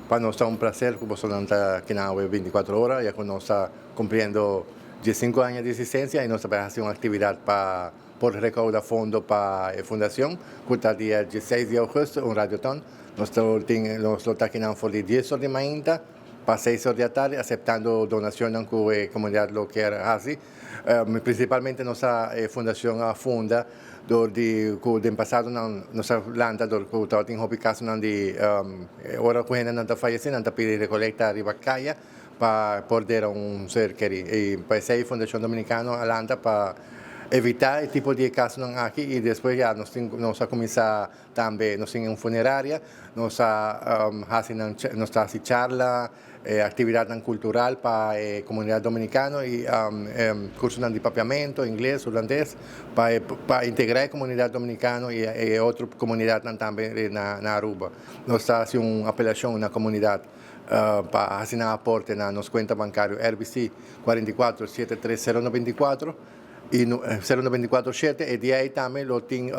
Pa nos ta un plaser ku boso ta akinan awe 24 ora, ya ku nos ta kumpliendo 15 aña di eksistensia i nos ta bai hasi un aktividat pa por rekaudá fondo pa e fundashon, ku ta dia 16 di ougùstùs, un radioton. Nos tin nos lo ta akinan for di 10 or di mainta pa 6 or di atardi, aseptando donashonnan ku e komunidat lo kier hasi. Prinsipalmente nos fundashon a funda dor di ku den pasado nan nos a lanta dor ku tabatin hopi kasonan di ora ku hendenan ta fayesé, nan ta pidi rekolekta riba kaya pa por dera un ser kerí. I pa esei Fundashon Dominikano a lanta pa evitá e tipo di kasonan aki. I despues ya nos tin nos a kuminsá tambe, nos tin un funeraria, nos a hasi nan nos ta hasi charla, aktividatnan kultural pa e komunidat dominikano i kursonan di papiamentu, ingles, hulandes, pa e pa integrá e komunidat dominikano i e otro komunidatnan tambe na Aruba. Nos ta hasi un apelashon na komunidat pa hasi nan aporte na nos kuenta bankario RBC 44 73 094 i 094 7. E dia ei tambe lo tin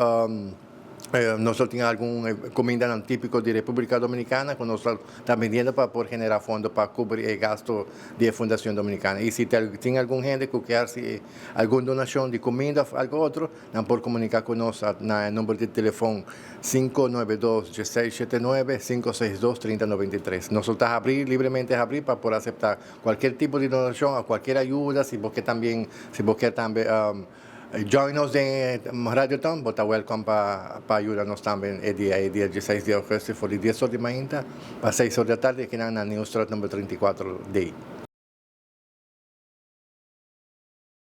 nos lo tin algun kumindanan típiko di Repúblika Dominikana ku nos ta bendiendo pa por generá fondo pa kubri e gasto di e Fundashon Dominikana. I si tin algun hende ku kier hasi algun donashon di kuminda òf algu otro, nan por komuniká ku nos na e number di telefòn 592 1679, 562 3093. Nos lo ta habrí, libremente habrí pa por aseptá kualkier tipo di donashon òf kualkier ayuda. Si bo ke también, si bo kier tambe join nos den Radioton, bo ta welcome pa yuda nos tambe e dia ei, dia 16 di ougùstùs, for di 10 or di mainta pa 6 or di atardi, akinan na Nieuwstraat number 34 D.